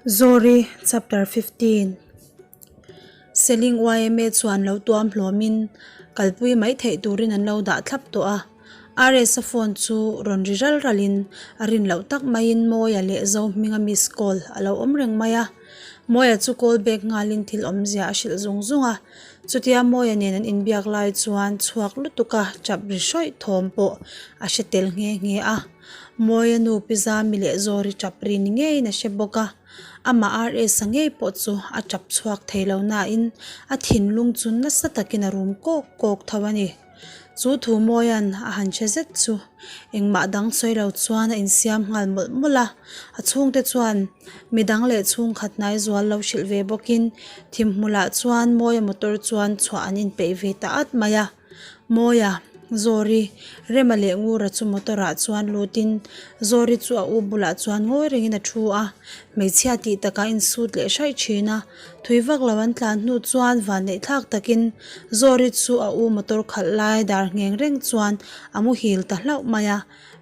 Zawri Chapter 15 Seling yma chuan lo tuam hlawmin kalpui mai theih turin an lo dah thlap tawh a. RS-a phone chu rawn ri ral ralin a rin loh tak maiin Mawia leh Zohminga miss call a lo awm reng mai a. Mawia chu call back nghalin thil awmzia a hrilh zung zung a. Chutia Mawia nen an inbiak lai chuan chhuak lutuka chap ri hrawih thawm pawh a hre tel nghe nghe a. Mawia nu Pi Zami leh Zawri tap ri ni ngeiin a hre bawk a, amah RS-a ngei pawh chu a tap chhuak thei lo nain a thinlung chu nasa takin a rum kawk kawk tho a ni. Chu thu Mawia'n a han hre zet chu engmah dang sawi lo chuan a insiam nghal mawlh mawlh a, a chhungte chuan midang leh chhungkhat hnai zual lo hrilh ve bawkin thimhmulah chuan Mawia motor chuan chhuah an inpeih ve ta at mai a. Mawia, Zawri, Rema leh Ngura chu motor ah chuan lutin Zawri chu a u bulah chuan ngawi rengin a thu a, hmeichhia tih takah a insut leh hraih thin a, thui vak lo an tlan hnu chuan vanneih thlak takin Zawri chu a u motor khalh lai dar ngheng reng chuan a muhil ta hlauh mai a,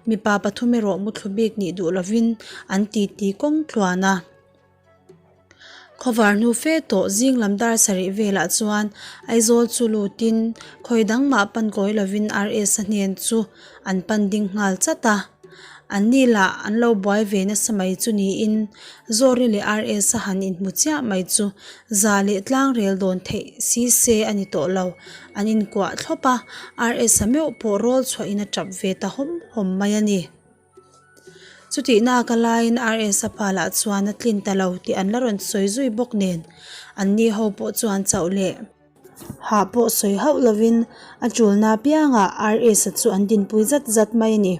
mipa pathum erawh muthlu bik nih duh lovin an titi kawng tluan a. Khawvar hnu fe tawh zing lam dar sarih velah chuan Aizawl chu lutin khawi dang mah pan kawi lovin RS-a hnen chu an pan ding nghal chat a. An ni lah an lo buai ve nasa mai chu niin Zawri leh RS-a han inhmu chiah mai chu za leh tlang rel dawn theih si se a ni tawh lo. An inkuah thlawp a, RS-a meuh pawh rawl chhuahin a tap ve ta hawm hawm mai a ni. Chutihna ka laiin RS-a pa lah chuan a tlin ta lo tih an la rawn sawi zui bawk nen, an ni ho pawh chuan chauh leh hah pawh sawi hauh lovin a tulna apiangah RS-a chu an dinpui zat zat mai a ni.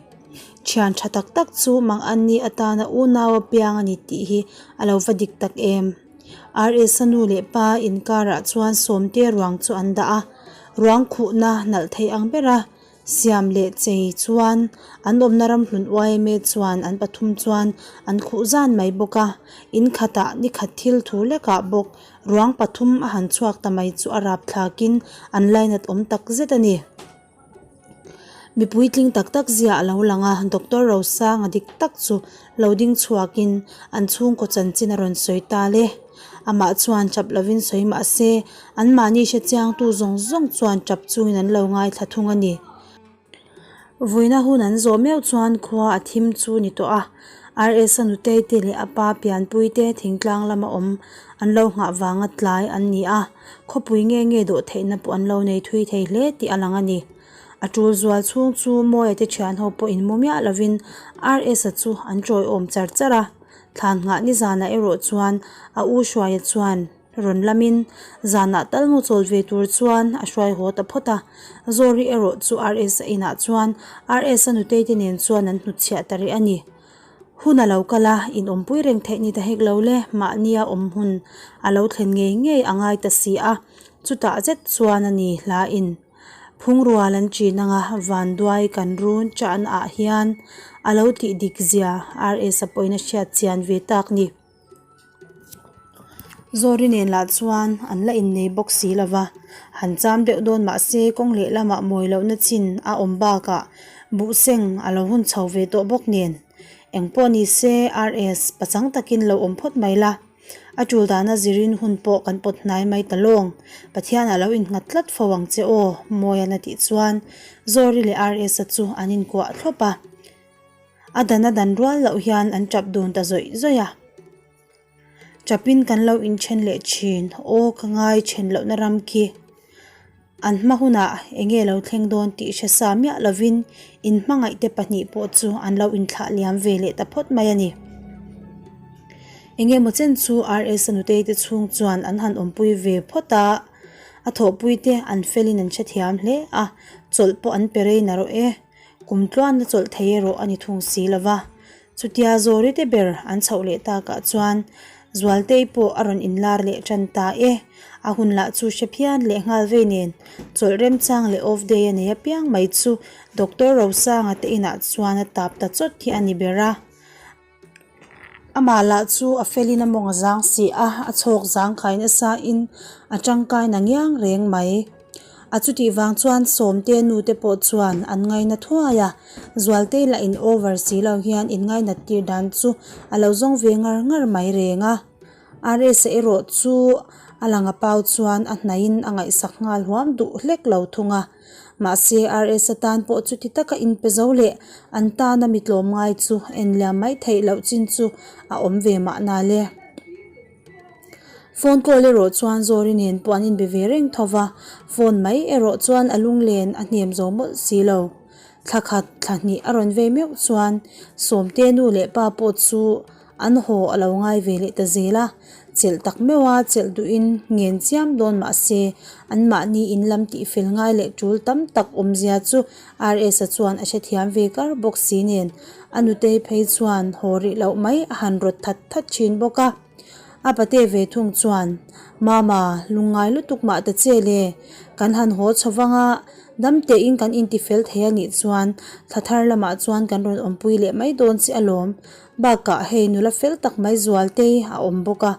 Thian tha tak tak chu mang an ni atana unau apiang a ni tih hi a lo va dik tak em. RS-a nu leh pa inkarah chuan Sawmte ruang chu an dah a, ruang khuhna nalh thei ang bera Siam leh chei chuan an awmna ramhlun yma chuan an pathum chuan an khuh zan mai bawk a, in khatah ni khat thil thu lekah bawk ruang pathum a han chhuak ta mai chu a rap thlakin an lainat awm tak zet a ni. Mipui tling tak tak zia a lo lang a, Doctor Rosanga dik tak chu lo ding chhuakin an chhungkaw chanchin a rawn sawi ta le. Amah chuan chap lovin sawi mah se, anmahni hre chiangtu zawng zawng chuan chap chungin an lo ngaithla thung a ni. Vuina hun an zawh meuh chuan khua a thim chu ni tawh a, RS-a nutei te leh a pa pianpui te thingtlang lama awm an lo nghah vanga tlai an ni a, khawpui nge nge dawh theihna pawh an lo nei thui thei hle tih a lang a ni. A tul zual chhung chu Mawia te thian ho pawh inmu miah lovin RS-a chu an tawiawm char char a. Thlan nghah ni zanah erawh chuan a u Hruaia chuan rawn lamin zanah tal mu chawl ve tur chuan a hruai haw ta phawt a. Zawri erawh chu RS-a inah chuan RS-a nutei te nen chuan an hnutchhiah ta rih a ni. Hun a lo kal a, inawmpui reng theih ni ta hek lo le, mahnia awm hun a lo thlen ngei ngei a ngai ta si a, chutah zet chuan a ni hla in. Phungrual an chin anga vanduai kan run chahna ah hian a lo tih dik zia RS-a pawhin a hriat chian ve tak ni. Zawri nen lah chuan an la innei bawk si lo va, han cham deuh dawn mah se kawng lehlamah mawi lohna chin a awm bakah buhseng a lo hun chho ve tawh bawk nen. Engpawh ni se RS pachang takin lo awm phawt mai la. A tul dana zirin hun pawh kan pawt hnai mai ta lawng. Pathian a lo innghat tlat fo ang che aw, Mawian a tih chuan Zawri leh RS-a chu an inkuah thlawp a. A dan a dan rual loh hian an tap dun ta zawih zawih a. Tapin kan lo inthen leh thin, aw ka ngai then lohna ram khi. An hma hunah eng nge lo thleng dawn tih hre sa miah lovin in hmangaihte pahnih pawh chu an lo inthlah liam ve leh ta phawt mai a ni. Eng emaw chen chu RS a nutei te chhung chuan an han awmpui ve phawt a, a thawhpui te an felin an hrethiam hle a, chawlh pawh an pe rei narawh e. Kum tluanna chawlh thei erawh a ni thung si lova. Chutia Zawri te ber an chhoh leh takah chuan Zualtei pawh a rawn inlar leh tan ta e. A hun lah chu hre phian leh nghal vei nen chawlh remchang leh off day a nei apiang mai chu Doctor Rosanga te inah chuan a tap ta chawt hi a ni ber a. Amah lah chu a felin a mawng a zang si a, a chhawk zang khai nasa in a tangkai na ngiang reng mai. A chutih vang chuan Sawmte nu te pawh chuan an ngaina thuai a, Zualtei lah in over si lo hian in ngainat tir dan chu a lo zawng ve ngar ngar mai reng a. RS-a erawh chu a lang a pau chuan a hnaihin a ngaihsak nghal huam duh hlek lo thung a. Mahse, RS-a tan pawh chuti taka inpe zo leh an tana mi tlawm ngai chu en liam mai theih loh chin chu a awm ve mahna le. Phone call erawh chuan Zawri nen pawh an inbe ve reng tho va, phone mai erawh chuan a lunglen a hnem zo mawlh si lo. Thla khat thla hnih a rawn vei meuh chuan Sawmte nu leh pa pawh chu an haw a lo ngai ve leh ta zel a, chelh tak meuh a chelh duhin ngen chiam dawn mah se anmahni in lam tih fel ngai leh tul tam tak awmzia chu RS-a chuan a hrethiam ve kar bawk si nen a nutei phei chuan haw rih loh mai a han rawt that that thin bawk a. A pate ve thung chuan, Mama, lungngai lutuk mah ta che le, kan han haw chho vang a, dam tein kan intifel thei a nih chuan thla thar lamah chuan kan rawn awmpui leh mai dawn che alawm. Bakah hei nula fel tak mai Zualtei a awm bawk a,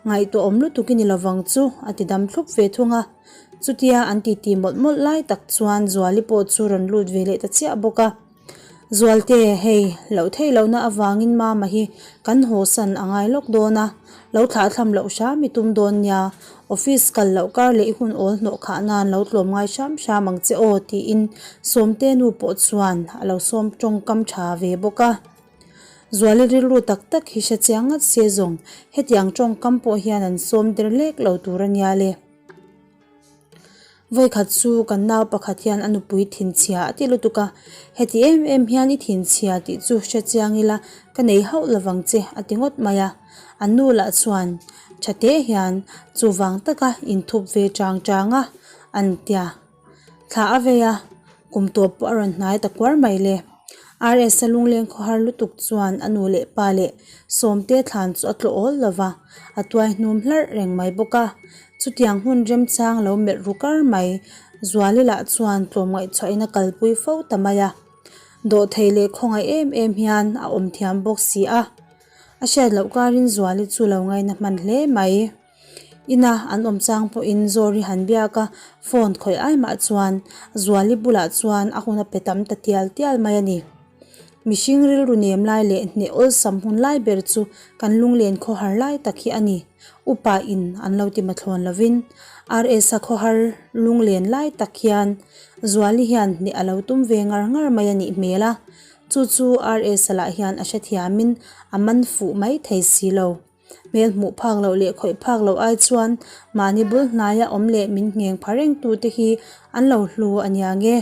ngaihtuah awm lutuk i ni lovang chu, a ti dam thlup ve thung a. Chutia an titi mawlh mawlh lai tak chuan Zuali pawh chu rawn lut ve leh ta chiah bawk a. Zualte, hei, loh theih lohna avangin Mama hi kan haw san a ngai lawk dawn a, lo thlah thlam loh hram i tum dawn nia, office kal loh kar leh i hun awl hnawh khah nan lo tlawm ngai hram hram ang che aw tiin Sawmte nu pawh chuan a lo sawm tawngkam tha ve bawk a. Zuali rilru tak tak hi hre chiang ngat se zawng, hetiang tawngkam pawh hian an sawm der lek lo tur a nia le. Vawikhat chu kan nau pakhat hian a nupui thinchhia a ti lutuk a, heti em em hian i thinchhia tih chu hre chiang ila ka nei hauh lovang che a ti ngawt mai a. An nu lah chuan tha te hian chuvang taka inthup ve chang chang a an tia. Thla a vei a, kum tawp pawh a rawn hnai ta kuar mai le. RS-a lungleng khawhar lutuk chuan a nu leh pa leh Sawmte thlan chu a tlawh awl lo va, a tuai hnum hlarh reng mai bawk a. Chutiang hun remchang lo melh ru kar mai, Zuali lah chuan tlawmngaih chhuahin a kalpui fo ta mai a. Dawhthei leh khawngaih em em hian a awm thiam bawk si a. A hriat loh karin Zuali chu lo ngaina hman hle mai. Ina an awm chang pawhin Zawri han biak a, phone khawih ai mah chuan Zuali bulah chuan a hun a pe tam ta tial tial mai a ni. Mihring rilru nem lai leh hneh awlsam hun lai ber chu kan lunglen khawhar lai tak hi a ni. Upa in an lo ti mathlawn lovin RS-a khawhar lunglen lai tak hian Zuali hian hneh a lo tum ve ngar ngar mai a nih hmel a, chu chu RS-a lah hian a hrethiamin a man fuh mai thei si lo. Hmel hmuh phak loh leh khawih phak loh ai chuan mahni bul hnaia awm leh min ngheng pha reng tute hi an lo hlu a nia nge.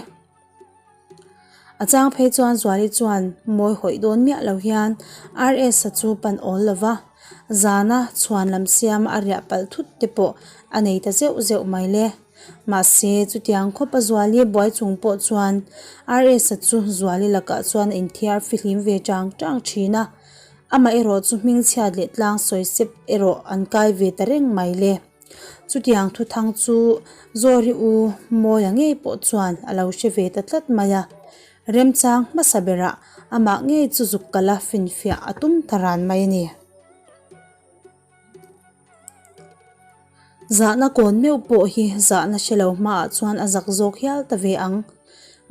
A chang phei chuan Zuali chuan mawi hawih dawn miah lo hian RS-a chu pan awl lo va, zana chhuan lam siama a riah palh thut te pawh a nei ta zeuh zeuh mai le. Mahse, chutiang khawpa Zuali buai chung pawh chuan RS-a chu Zuali lakah chuan a inthiar fihlim ve chang chang thin a. Amah erawh chu hmingchhiat leh tlang sawi sep erawh an kai ve ta reng mai le. Chutiang thuthang chu Zawri u Mawia ngei pawh chuan a lo hre ve ta tlat mai a. Remchang hmasa berah amah ngei chu zuk kala finfiah a tum ta ran mai a ni. Zahna kawn meuh pawh hi zahna hre lo hmaah chuan a zak zawk hial ta ve ang.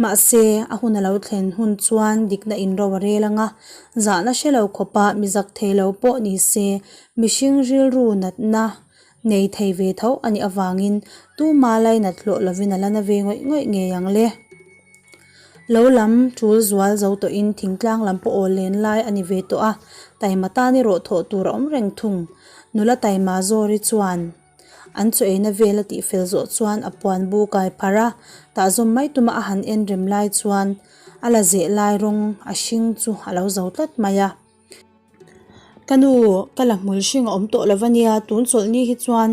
Mahse, a hun a lo thlen hun chuan dikna inro a rel ang a, zahna hre lo khawpa mi zak thei lo pawh ni se mihring rilru natna nei thei ve tho a nih avangin tuma lainat hlawh lovin a la na ve ngawih ngawih ngei ang le. Lo lam tul zual zo tawhin thingtlang lam pawh awl len lai a ni ve tawh a, taima tan erawh thawh tur a awm reng thung. Nula taima Zawri chuan an chaw eina vel a tihfel zawh chuan a puan bu kai pharh a, tah zawm mai tuma a han en rem lai chuan a la zeh lai rawng a hring chu a lo zo tlat mai a. Ka nu, ka la hmul hring a awm tawh lo ania, tun chawlhni hi chuan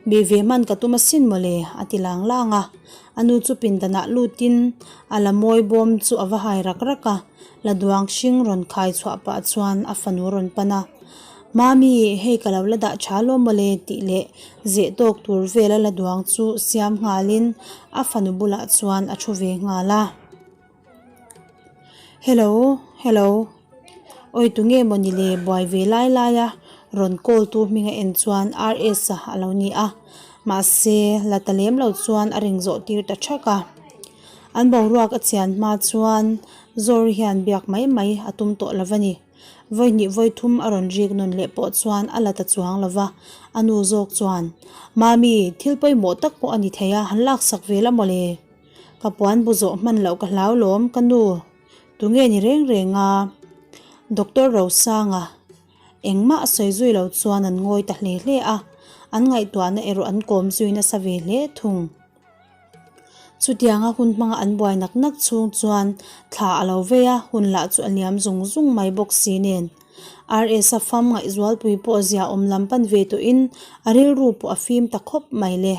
bih ve hman ka tum asin mawle, a ti lang lang a. A nu chu pindanah lutin a la mawi bawm chu a va hai rak rak a, la duang hring rawn khai chhuah pah chuan a fanu rawn pan a. Mami, hei ka lo la dah tha lawm mawle tih leh zeh tawk tur vela la duang chu siam nghalin a fanu bulah chuan a thu ve nghal a. Hello, hello, awi tunge maw ni le buai ve lai lai a rawn call tu hming a en chuan RS a a lo ni a, mahse la ta lem lo chuan a ring zawh tir ta thak a. An boruak a chian hma chuan Zawri hian biak mai mai a tum tawh lo a ni. Vawi hnih vawi thum a rawn rik nawn leh pawh chuan a la ta chuang lo va, a nu zawk chuan, Mami, thil pawimawh tak pawh a ni thei a, han laksak ve la mawle. Ka puan bu zawh hman loh ka hlau lawm, ka nu. Tunge ni reng reng a? Doctor Rosanga engmah a sawi zui lo chuan an ngawi ta hle hle a, an ngaihtuahna erawh an kawm zui nasa ve hle thung. Chutianga hun hmanga an buai nak nak chhung chuan thla a lo vei a, hun lah chu a liam zung zung mai bawk si nen. RS-a fam ngaihzualpui pawh zia awm lam pan ve tawhin a rilru pawh a fim ta khawp mai le.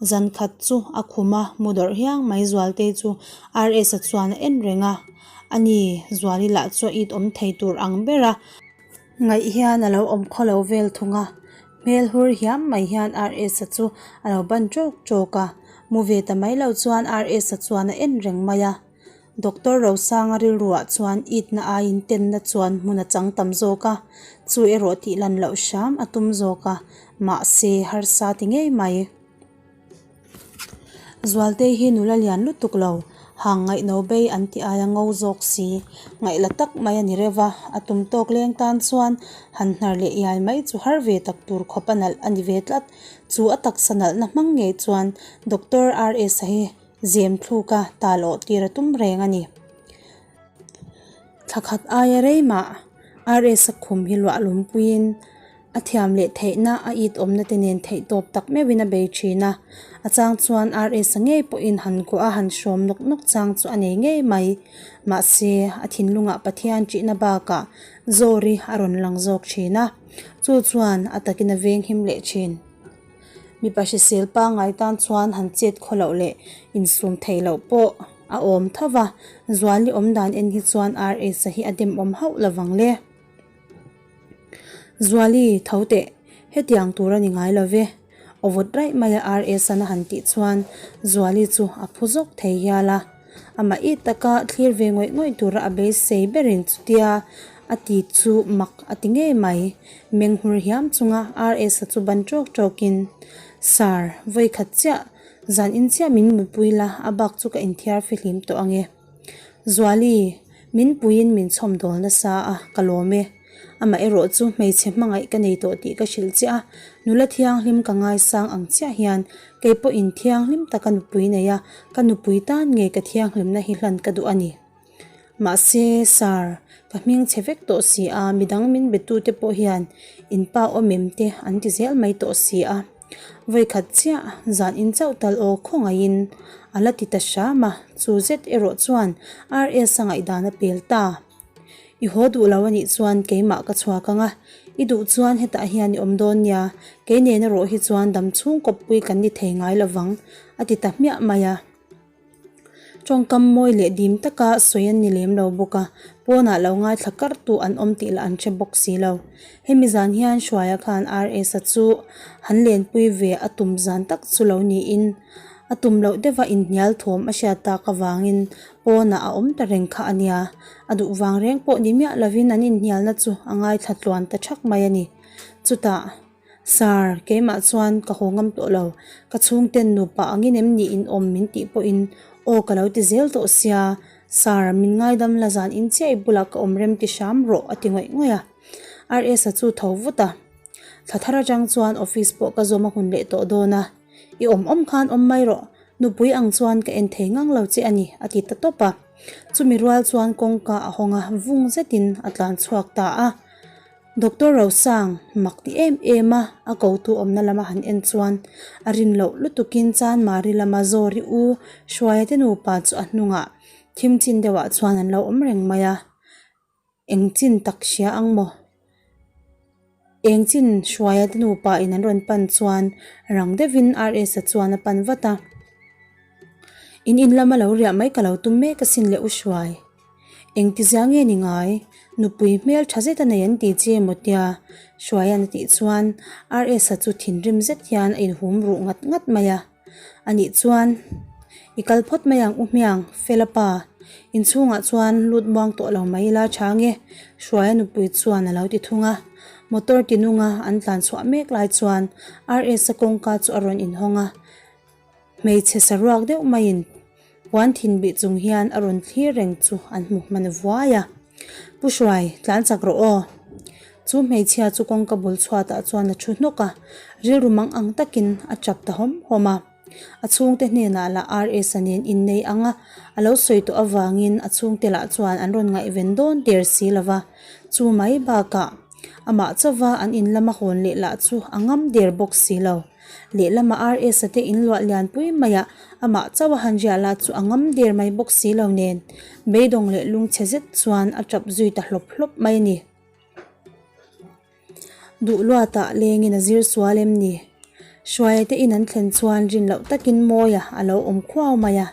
Zan khat chu a khum a, mu dawrh hiang mai Zualtei chu RS-a chuan a en reng a, ani Zuali lah chu a it awm thei tur ang ber a. Ngaih hian a lo awm khaw lo vel thung a, hmel hur hiam mai hian RS-a chu a lo ban ṭawk ṭawk a, mu ve ta mai lo chuan RS-a chuan a en reng mai a. Doctor Rosanga rilruah chuan itna aiin tenna chuan hmun a chang tam zawk a, chu erawh tih lan loh hram a tum zawk a, mahse harsa ti ngei mai. Zualtei hi nula lian lutuk lo, hang ngaihno bei an ti aia ngo zawk si, ngaihla tak mai a ni reuh va, a tum tawk leng tan chuan han hnar leh iai mai chu har ve tak tur khawp a nalh a ni ve tlat. Chu a taksa nalhna hmang ngei chuan Doctor RS-a hi zem thluka tal awh tir a tum reng a ni. Thla khat aia rei mah RS-a khum hi luah lumpuiin a thiam leh theihna a it awmna te nen theih tawp tak meuhin a bei thin a, a chang chuan RS-a ngei pawhin han kuah a han hrawm nawk nawk chang chu a nei ngei mai. Mahse, a thinlungah Pathian ṭihna bakah Zawri a rawn lang zawk thin a, chu chuan a takin a venghim leh thin. Mipa hrisel pangngai tan chuan han chet khaw loh leh insum theih loh pawh a awm tho va, Zuali awmdan en hi chuan RS-a hi a demawm hauh lovang le. Zuali, tho teh, hetiang tur a ni ngai lo ve, aw vawt raih mai a RS-a'n a han tih chuan Zuali chu a phu zawk thei hial a. Amah i taka thlir ve ngawih ngawih tura a beisei berin chutia a ti chu mak a ti ngei mai. Meng hur hiam chunga RS-a chu ban ṭawk ṭawkin, Sir, vawi khat chiah, zan in chiah min mutpui la, a bak chu ka inthiar fihlim tawh ang e. Zuali, min puiin min chhawm dawl nasa a, ka lawm e. Amah erawh chu hmeichhe hmangaih ka nei tawh tih ka hrilh chiah a, nula thianghlim ka ngaisang ang chiah hian kei pawhin thianghlim taka nupui nei a, ka nupui tan ngei ka thianghlimna hi hlan ka duh a ni. Mahse, Sir, ka hming chhe vek tawh si a, midang min betute pawh hian in pa awm em te an ti zel mai tawh si a. Vawikhat chiah zan in chauh tal aw khawngaihin a la ti ta hram a, chu zet erawh chuan RS a ngaihdan a pel ta. I haw duh lo a nih chuan keimah ka chhuak ang a, i duh chuan hetah hian i awm dawn nia, kei nena rawh hi chuan dam chhung kawppui kan ni thei ngai lo vang, a ti ta hmiah mai a. Tawngkam mawi leh dim taka sawi an ni lem lo bawk a, pawnah lo ngaithla kar tu an awm tih lah an hre bawk si lo. Hemi zan hian Hruaia khan RS-a chu han lenpui ve a tum zan tak chu lo niin a tum loh deuha inhnial thawm a hriat tak avangin pawnah a awm ta reng kha a nia. A duh vang reng pawh ni miah lovin an inhnialna chu a ngaithla tluan ta thak mai a ni. Chutah. Sir, keimah chuan ka haw ngam tawh lo. Ka chhungten nupa angin em ni in awm min tih pawhin aw ka lo ti zel tawh sia. Sir, min ngaidam la zan in chiah i bulah ka awm rem ti hram rawh a ti ngawih ngawih a. RS-a chu tho vut a. Thla thar atang chuan office pawh ka zawm a hun leh tawh dawn a. I awm awm khan awm mai rawh. Nupui ang chuan ka en thei ngang lo che a ni a ti ta tawp a. Chumi rual chuan kawngka a hawng a, vung zetin a tlan chhuak ta a. Doctor Rosang mak ti em em a, a kotu awmna lama han en chuan a rin loh lutukin Chanmari lama Zawri u Hruaia te nupa chu a hnungah thim chin deuhah chuan an lo awm reng mai a, eng chin tak hria ang maw? Eng chin Hruaia te nupa in an rawn pan chuan rang deuhin RS-a chuan a pan vat a, In in lama lo riah mai ka lo tum mek asin le u Hruai. Engtizia nge ni ngai? Nupui hmel tha zet a nei an ti che maw tia Hruaia'n a tih chuan RS-a chu thinrim zet hian a inhum ruh ngat ngat mai a. Anih chuan I kal phawt mai ang u hmiang, Fela pa. Inchhungah chuan lut muang tawh lo mai ila tha nge? Hruaia nupui chuan a lo ti thung a. Motor tinunga an tlan chhuah mek lai chuan RS-a kawngka chu a rawn inhawng a. Hmeichhe saruak deuh maiin puan thin bih chung hian a rawn thlir reng chu an hmu hman vuai a. Pu Hruai, tlan chak rawh aw. Chu hmeichhia chu kawngka bul chhuatah chuan a thu hnawk a, rilru mang ang takin a tap ta hawm hawm a. A chhungte hnenah lah RS-a nen innei ang a, a lo sawi tawh avangin a chhungte lah chuan an rawn ngaihven dawn der si lo va. Chu mai bakah amah chauva an in lama hawn leh lah chu a ngam der bawk si lo. Lehlama RS-a te inluah lianpui maiah amah chauha han riah lah chu a ngam der mai bawk si lo nen beidawng leh lungchhe zet chuan a tap zui ta hlawp hlawp mai a ni. Duh luatah lengin a zir sual em ni? Hruaia te in an thlen chuan rin loh takin Mawia a lo awm khuau mai a.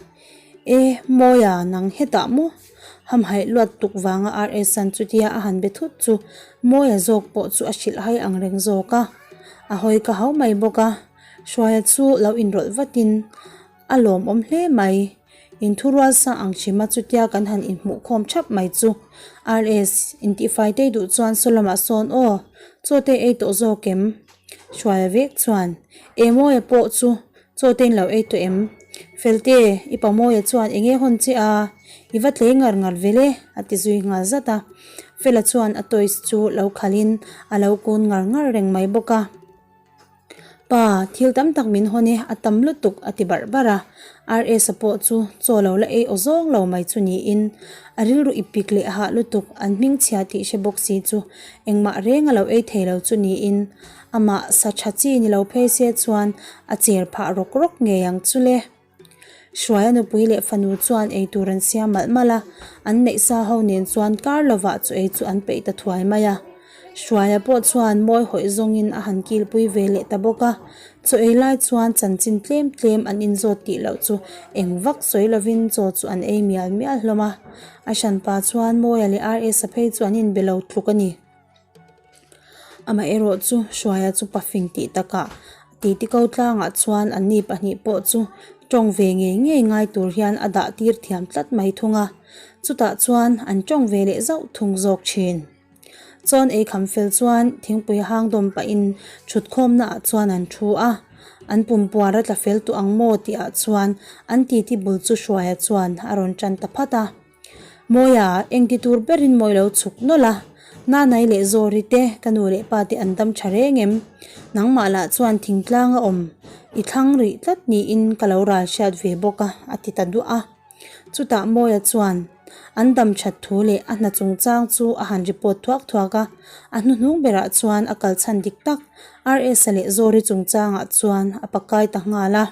E, Mawia, nang hetah maw? Hamhaih luat tuk vanga RS-a'n chutia a han be thut chu Mawia zawk pawh chu a hrilh hai ang reng zawk a. A hawi ka hau mai bawk a. Hruaia chu lo inrawlh vatin A lawmawm hle mai. Inthurual sa ang hrima chutia kan han inhmuh khawm thap mai chu. RS, intihfai tei duh chuan saw lamah sawn aw, chaw te ei tawh zawk em? Hruaia vek chuan, E Mawia pawh chu chaw te in lo ei tawh em? Felte, i pa Mawia chuan eng nge hawn che a? I va tlei ngar ngar vel e, a ti zui nghal zat a. Fela chuan a toys chu lo khalhin a lo kun ngar ngar reng mai bawk a. Pa, thil tam tak min hawn e, a tam lutuk a ti barh barh a. RS-a pawh chu chaw lo la ei aw zawng lo mai chu niin a rilru i pik leh hah lutuk an hmingchhia tih hre bawk si chu engmah reng a lo ei thei lo chu niin amah sa tha chi ni lo phei se chuan a cher phah rawk rawk ngei ang chu le. Hruaia nupui leh fanu chuan eitur an siam malh malh a, an neihsa ho nen chuan kar lovah chu ei chu an peih ta thuai mai a. Hruaia pawh chuan mawi hawih zawngin a han kilpui ve leh ta bawk a, chaw ei lai chuan chanchin tlem tlem an inzawt tih loh chu eng vak sawi lovin chaw chu an ei mial mial hlawm a. A hranpa chuan Mawia leh RS-a phei chu an inbe lo tluk a ni. Amaherawh chu Hruaia chu pafing tih takah titi ko tlangah chuan anni pahnih pawh chu tawng ve ngei ngei ngai tur hian a dah tir thiam tlat mai thung a, chutah chuan an tawng ve leh zauh thung zawk thin. Chawn ei kham fel chuan thingpui hang dawm pahin thutkhawmna ah chuan an thu a, an pumpuar a tla fel tawh ang maw tih ah chuan an titi bul chu Hruaia chuan a rawn tan ta phat a. Mawia, engti tur berin mawi lo chhuk nawlh a, Nanai leh Zawri te, ka nu leh pa te an dam tha reng em? Nangmah lah chuan thingtlang a awm, i thlang rih tlat niin ka lo ral hriat ve bawk a, a ti ta duah a. Chutah Mawia chuan an dam that thu leh a hna chungchang chu a han report thuak thuak a, a hnuhnung berah chuan a kalchhan dik tak RS-a leh Zawri chungchangah chuan a pakai ta nghal a.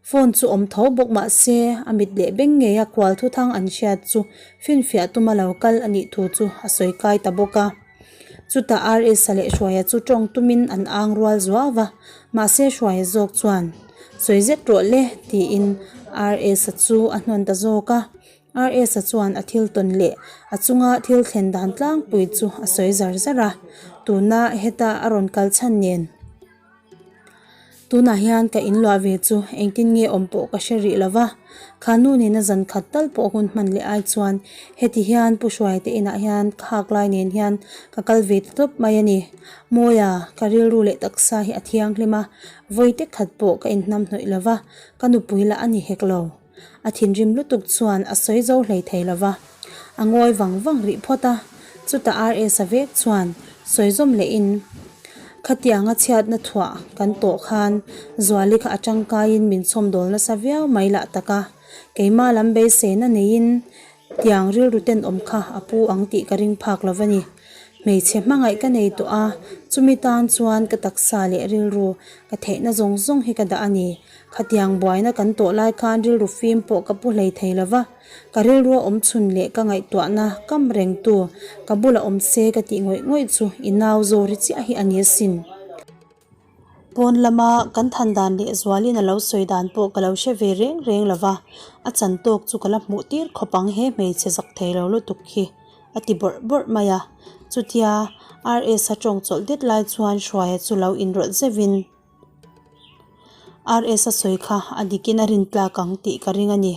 Phone chu awm tho bawk mah se a mit leh beng ngeia kual thuthang an hriat chu finfiah tuma lo kal a nih thu chu a sawi kai ta bawk a. Chutah RS-a leh Hruaia chu tawng tumin an ang rual zuau va, mahse Hruaia zawk chuan, Sawi zet rawh le, tiin RS-a chu a hnawn ta zawk a. RS-a chuan a thil tawn leh a chunga thil thlen dan tlangpui chu a sawi zar zar a, tuna heta a rawn kal chhan nen. Tunah hian ka inluah ve chu engtin nge awm pawh ka hre rih lo va, kha nu nena zan khat tal pawh hun hman leh ai chuan heti hian Pu Hruai te inah hian ka hak lai nen hian ka kal ve ta tawp mai a ni. Mawia, ka rilru leh taksa hi a thianghlim a, vawi te khat pawh ka inhnam hnawih lo va, ka nupui lah a ni hek lo. A thinrim lutuk chuan a sawi zo hlei thei lo va, a ngawi vang vang rih phawt a, chutah RS-a vek chuan sawi zawm lehin, Khatianga chhiatna thuah kan tawh khan Zuali kha a tangkaiin min chhawmdawl nasa viau mai lah tak a, keimah lam beiseina neiin tiang rilru tenawm kha a pu ang tih ka ring phak lo va ni. Hmeichhe hmangaih ka nei tawh a, chumi tan chuan ka taksa leh rilru ka theihna zawng zawng hi ka dah a ni. Khatiang buaina kan tawh lai khan rilru fim pawh ka pu hlei thei lo va, ka rilrua awm chhun leh ka ngaihtuahna kam rengtu ka bula awm se ka tih ngawih ngawih chu i nau zawri chiah hi a ni asin. Pawn lama kan than dan leh zualin a lo sawi dan pawh ka lo hre ve reng reng lo va, a chan tawk chu ka la hmuh tir khawp ang he hmeichhe zak thei lo lutuk hi a ti bawrh bawrh mai a. Chutia RS-a tawng chawlh det lai chuan Hruaia chu lo inrawlh zeuhin. RS a sawi kha a dikin a rin tlak ang tih ka ring a ni.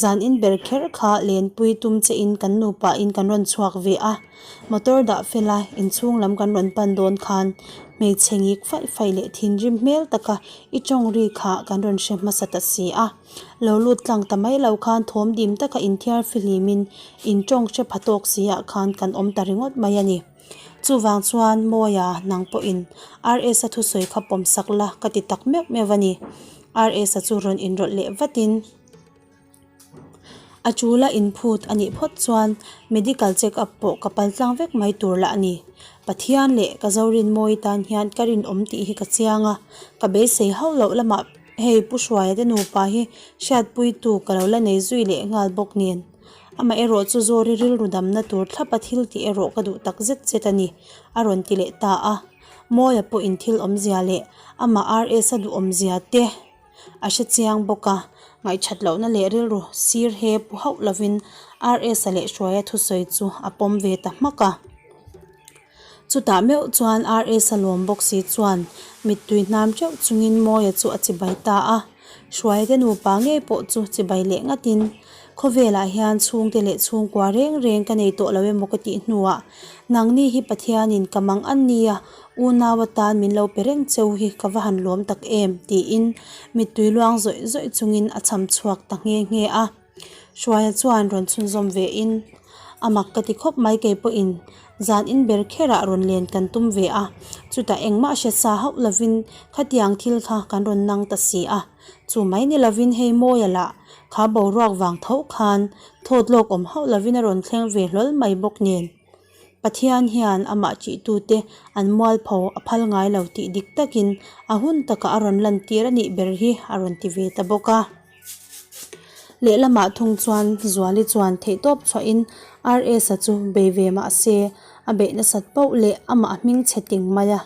Zan in ber kher kha lenpui tum che in kan nupa in kan rawn chhuak ve a, motor dah fel a inchhung lam kan rawn pan dawn khan Hmeichhe ngik faih faih leh thinrim hmel taka i tawng ri kha kan rawn hre hmasa ta si a. Lo lut tlang ta mai lo khan thawm dim taka inthiar fihlimin in tawng hre pha tawk si ah khan kan awm ta ringawt mai a ni. Chuvang chuan Mawia nang pawhin RS-a thusawi kha pawm sak la ka ti tak meuh meuh a ni. RS-a chu rawn inrawlh leh vatin. A chula inphut a nih phawt chuan medical check up pawh ka pal tlang vek mai tur lah a ni. Pathian leh ka Zorinmawi tan hian ka rinawm tih hi ka chiang a, ka beisei hauh loh lamah hei Pu Hruaia te nupa hi hriatpuitu ka lo la nei zui leh nghal bawk nen. Amaherawh chu Zawri rilru damna tur thlapa thil tih erawh ka duh tak zet zet a ni, a rawn ti leh ta a. Mawia pawhin thil awmzia leh amah RS a duhawmzia te. A hre chiang bawk a, ngaihthat lohna leh rilru sir he pu hauh lovin RS-a leh Hruaia thusawi chu a pawm ve ta hmak a. Chutah meuh chuan RS-a lawm bawk si chuan mittui hnam teuh chungin Mawia chu a chibai ta a. Hruaia te nupa ngei pawh chu chibai leh ngatin, Khawvelah hian chhungte leh chhungkua reng reng ka nei tawh lo emaw ka tih hnuah nangni hi Pathianin ka mang an nia Unau atan min lo pe reng cheu hi ka va han lawm tak em? tiin mittui luang zawih zawih chungin a cham chhuak ta nghe nghe a. Hruaia chuan rawn chhunzawm ve in, A mak ka ti khawp mai kei pawhin zan in ber kherah rawn len kan tum ve a, chutah engmah hre sa hauh lovin khatiang thil kha kan rawn nang ta si a, chu mai ni lovin hei Mawia lah kha boruak vang tho khan thawt lawk awm hauh lovin a rawn thleng ve hlawl mai bawk nen. Pathian hian amah ṭihtute an mualpho a phal ngai lo tih dik takin a hun takah a rawn lantir a nih ber hi a rawn ti ve ta bawk a. Lehlamah thung chuan Zuali chuan theihtawp chhuahin RS-a chu bei ve mah se a beih nasat poh leh amah hming chhe ting mai a.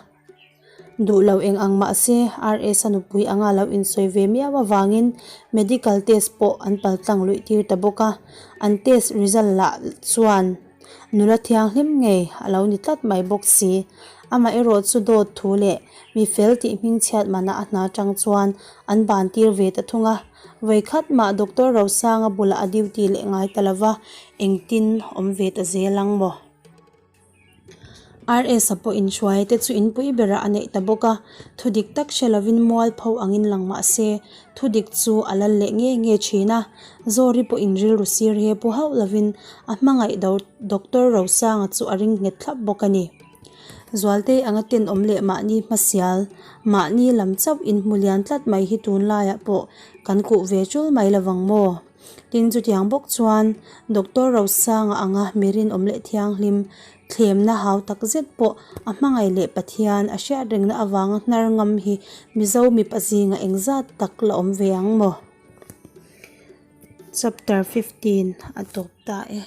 Duh lo eng ang mah se RS-a nupui anga lo insawi ve miau avangin medical test pawh an paltlang luih tir ta bawk a, an test result lah chuan nula thianghlim ngei a lo ni tlat mai bawk si. Amaherawh chu dawt thu leh mi fel tih hmingchhiat manah a hna tang chuan an ban tir ve ta thung a, vawikhat mah Doctor Rosanga bulah a duty leh ngai ta lova, engtin awm ve ta zel ang maw? RS-a pawh inhruai te chu inpui berah a neih ta bawk a, thu dik tak hre lovin mualpho angin lang mah se, thu dik chu a lal leh nge nge thin a. Zawri pawh inrilru sir he pu hauh lovin a hmangaih Doctor Rosanga chu a ring nghet thlap bawk a ni. Zualtei anga tenawm leh mahni hmasial, mahni lam chauh inhmu lian tlat mai hi tunlaiah pawh kan kuh ve chul mai lovang maw? Tin, chutiang bawk chuan Doctor Rosanga anga mi rinawm leh thianghlim thlemna hau tak zet pawh a hmangaih leh Pathian a hriat rengna avanga hnar ngam hi Mizo mipa zinga engzat tak la awm ve ang maw? Chapter 15 a tawp ta e.